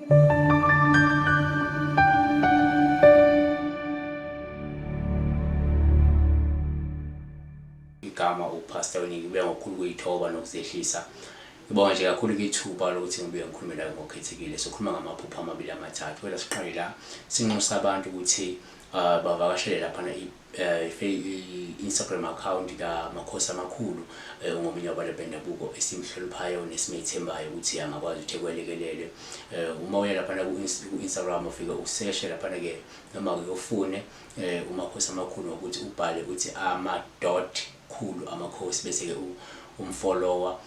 Igama uPastor Winnie ngibuya ngokukhulu ukuyithoba nokuzehlisa. Ngibonga nje kakhulu ithuba lokuthi ngibuye ngikhulume nawe ngokukhethekile. Sokhuluma ngamaphupho amabili amathathu. Kodwa siqale la sinxusa abantu ukuthi bavakashele laphana i-Instagram account kaMakhosi Amakhulu, ungomunye wabalaphi bendabuko esimhloniphayo nesimethembayo ukuthi angakwazi ukuthi ekwelekelele. Uma uya laphana ku-Instagram ufike useshe laphana-ke noma-ke ufune uMakhosi Amakhulu ngokuthi ubhale uthi ama dot khulu amakhosi bese-ke umfollowa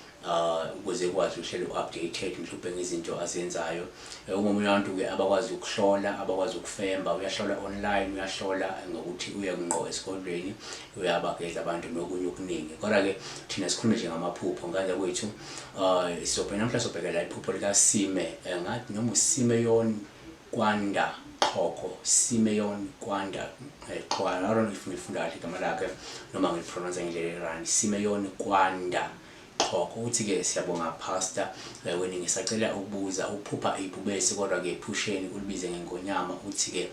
ukuze ukwazi uhlele u-updated mhlawumbe ngezinto azenzayo. Ungomunye wabantu-ke abakwazi ukuhlola, abakwazi ukufemba, uyahlola online, uyahlola ngokuthi uye ngqo esigodlweni, uyabageza abantu nokunye okuningi. Kodwa-ke thina sikhulume nje ngamaphupho ngane kwethu. Sizobheka namhla sobheka la iphupho likaSime, ngathi noma uSimeon Kwanda Xhoko, Simeon Kwanda Xhoko, I don't know if ngilifunda kahle igama lakhe noma ngilipronounce ngendlela e-right. Simeon Kwanda Xhoko uthi-ke siyabonga Pastor Winnie, ngisacela ukubuza ukuphupha ibhubesi kodwa-ke ephusheni ulibize ngengonyama uthi-ke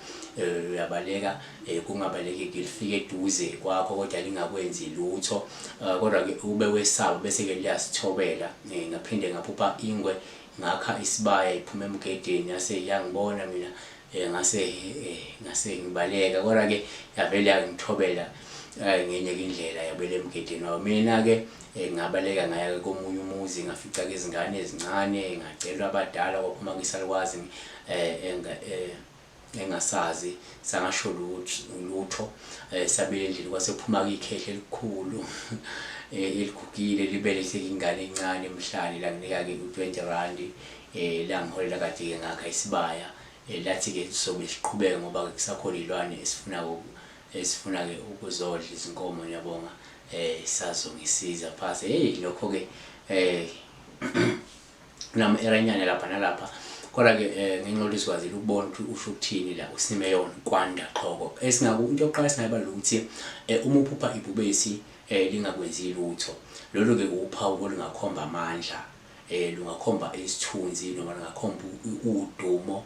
uyabaleka kungabalekeki lifike eduze kwakho kodwa lingakwenzi lutho kodwa-ke ube wesaba bese-ke liyasithobela. Ngaphinde ngaphupha ingwe ngakha isibaya iphuma emgedeni yase iyangibona mina ngase ngase ngibaleka kodwa-ke yavele yangithobela ngenye indlela yabuyela emgedeni wayo. Mina-ke ngabaleka ngaya komunye umuzi ngafica-ke izingane ezincane ngacelwa abadala kwaphuma-ke isalukwazi engasazi sangasho lutho sabuyela endlini kwase kuphuma-ke ikhehla elikhulu eligugile libelethe ingane encane emhlane langinika-ke u-20 randi langiholela kade-ke ngakha isibaya lathi-ke sizobe siqhubeka ngoba-ke kusakhona iy'lwane esifuna esifuna-ke ukuzodla izinkomo ngiyabonga sazongisiza phasi hey lokho-ke kunama-eranyana lapha nalapha kodwa-ke ngenxa yokuthi sikwazile ukubona ukuthi usho ukuthini la uSimeon Kwanda Xhoko. Esingaku into yokuqala esingayibala ukuthi uma uphupha ibhubesi lingakwenzi lutho, lolu-ke uphawu olungakhomba amandla, lungakhomba isithunzi noma lungakhomba udumo,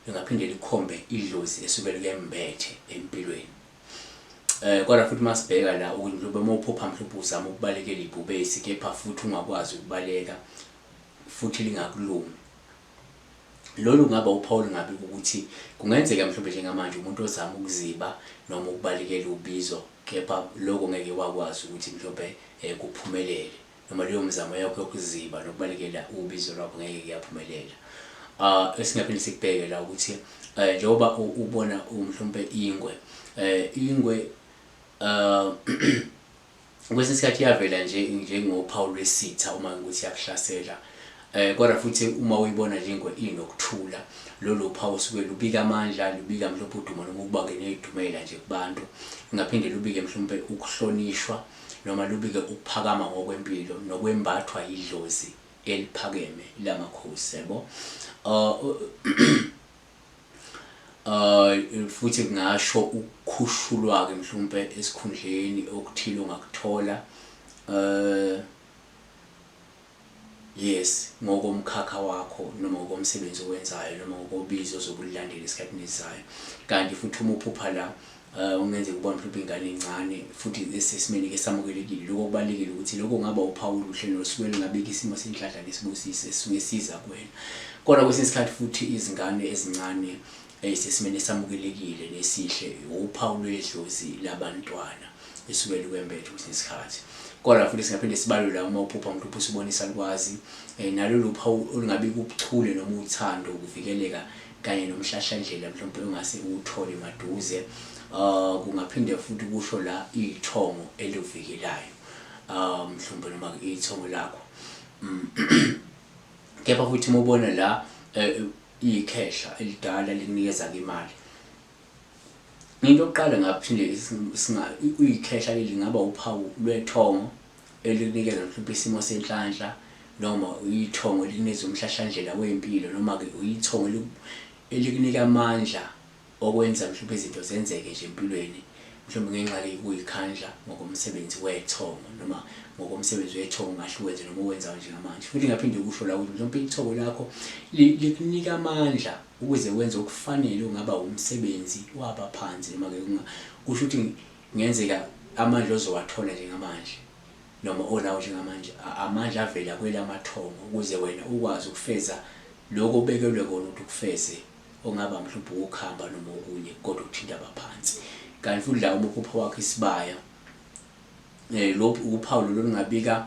lingaphinde likhombe idlozi esuke likembethe empilweni. Kodwa futhi masibheka la ukuthi mhlawumbe uma uphupha mhlawumbe uzama ukubalekela ibhubesi kepha futhi ungakwazi ukubaleka futhi lingakulumi. Lolu kungaba uphawu olungabi ukuthi kungenzeka mhlawumbe njengamanje umuntu ozama ukuziba noma ukubalekela ubizo kepha lokho ngeke wakwazi ukuthi mhlawumbe kuphumelele noma leyo mizamo yakho yokuziba nokubalekela ubizo lwakho ngeke kuyaphumelela. Esingaphinde sikubheke la ukuthi njengoba ubona mhlawumbe ingwe, ingwe kwesinye isikhathi iyavela nje njengophawu lwesitha uma ukuthi iyakuhlasela. Kodwa futhi uma uyibona nje ingwe inokuthula, lolu phawu suke lubika amandla, lubika mhlawumbe udumo noma ukuba-ke nedumela nje kubantu. Lungaphinde lubike mhlawumbe ukuhlonishwa noma lubike ukuphakama ngokwempilo nokwembathwa yidlozi eliphakeme lamakhosi, yabo. Futhi kungasho ukukhushulwa-ke mhlawumpe esikhundleni okuthile ongakuthola. Yes, ngokomkhakha wakho noma ngokomsebenzi owenzayo noma ngokobizo ozobe ululandela esikhathini esizayo. Kanti futhi uma uphupha la kungenzeka ubone mhlawumbe ingane encane futhi esesimeni esamukelekile. Lokho kubalulekile ukuthi lokho kungaba uphawu oluhle nolusuke lungabika isimo senhlanhla nesibusiso esisuke siza kuwena. Kodwa kwesinye isikhathi futhi izingane ezincane ezisesimeni esamukelekile nesihle uphawu lwedlozi labantwana esuke likwembethe kwesinye isikhathi. Kodwa futhi singaphinde sibalule la uma uphupha umuntu uphupha usubona isalukwazi nalolu phawu olungabika ubuchule noma uthando, ukuvikeleka kanye nomhlahlandlela mhlawumbe ongase uwuthole maduze. Kungaphinde futhi kusho la ithongo elivikelayo mhlawumbe noma ithongo lakho. Kepha futhi uma ubona la ikhehla elidala likunikeza-ke imali. Into yokuqala ngaphinde uyikhehla leli lingaba uphawu lwethongo elikunikeza mhlawumbe isimo senhlanhla noma ithongo elikunikeza umhlahlandlela wempilo noma-ke ithongo elikunika amandla okwenza mhlawumbe izinto zenzeke nje empilweni. Mhlawumbe ngenxa-ke yokuyikhandla ngokomsebenzi wethongo noma ngokomsebenzi wethongo ongahle uwenze noma owenzayo njengamanje. Futhi ngingaphinde kusho la ukuthi mhlawumbe ithongo lakho likunika amandla ukuze wenze okufanele ongaba umsebenzi wabaphansi noma-ke kusho ukuthi kungenzeka amandla ozowathola njengamanje noma onawo njengamanje amandla avela kwelamathongo ukuze wena ukwazi ukufeza lokho obekelwe kona ukuthi ukufeze. ongaba mhlawumbe ukuhamba noma okunye kodwa ukuthinta abaphansi. Kanti futhi la uma uphupha wakho isibaya lokhu uphawu lolu lungabika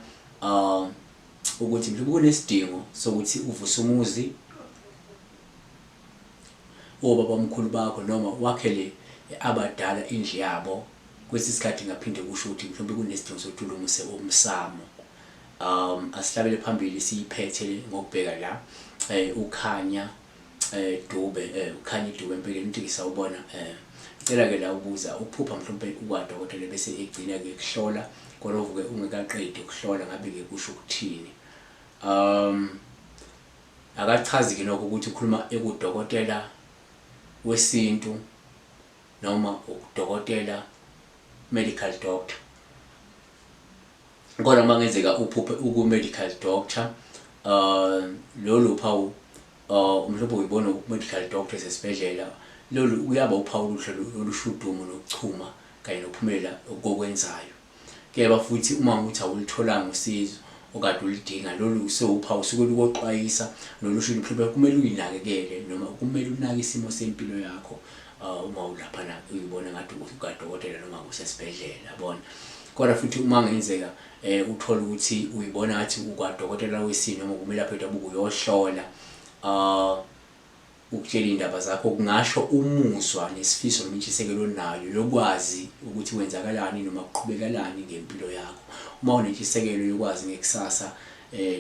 ukuthi mhlawumbe kunesidingo sokuthi uvuse umuzi obabamkhulu bakho noma wakhele abadala indlu yabo. Kwesinye isikhathi ngaphinde kusho ukuthi mhlawumbe kunesidingo sokuthi ulungise umsamo. Asihlabele phambili siyiphethe ngokubheka la uKhanya Dube uKhanya Dube empeleni uthi sawubona ngicela ke la ubuza ukuphupha mhlawumbe ukwadokotela bese egcina ke kuhlola kodwa uvuke ungekaqedi ukuhlola ngabe ke kusho ukuthini. Akachazi ke nokho ukuthi ukhuluma ekudokotela wesintu noma ukudokotela medical doctor. Kodwa uma kungenzeka uphuphe uku-medical doctor lolu phawu mhlawumbe uyibona uku-medical doctor esesibhedlela, lolu kuyaba uphawu oluhle olusho udumo nokuchuma kanye nokuphumelela kokwenzayo. Kuyaba futhi uma ukuthi awulutholanga usizo okade uludinga, lolu sewuphawu suke lukoxwayisa nolusho ukuthi mhlawumbe kumele uyinakekele noma kumele unake isimo sempilo yakho uma ulaphana uyibona ngathi ukadokotela noma usesibhedlela, yabona. Kodwa futhi uma kungenzeka uthole ukuthi uyibona ngathi ukwadokotela wesini noma ukumelaphi wendabuko uyohlola ukutshela iy'ndaba zakho kungasho umuzwa nesifiso noma intshisekelo onayo yokwazi ukuthi kwenzakalani noma kuqhubekalani ngempilo yakho. Uma unentshisekelo yokwazi ngekusasa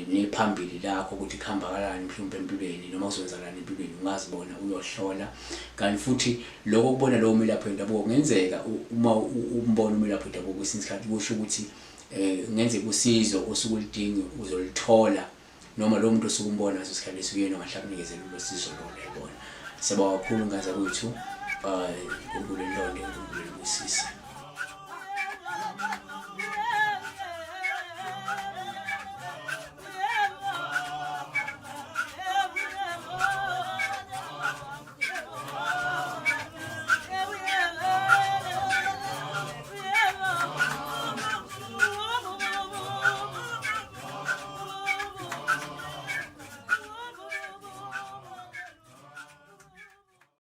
nephambili lakho ukuthi kuhambakalani mhlawumbe empilweni noma kuzowenzakalani empilweni ungazibona uyohlola. Kanti futhi lokho kubona lowo melaphi wendabuko kungenzeka uma umbona umelaphi wendabuko kwesinye isikhathi kusho ukuthi kungenzeka usizo osuke uludinga uzoluthola noma lowo muntu osuke umbona ngaleso sikhathi leso uyena ongahle akunikeze lolo sizo lolo yabona. Siyabonga kakhulu ngane zakwethu, uNkulunkulu enilonde, uNkulunkulu enibusise.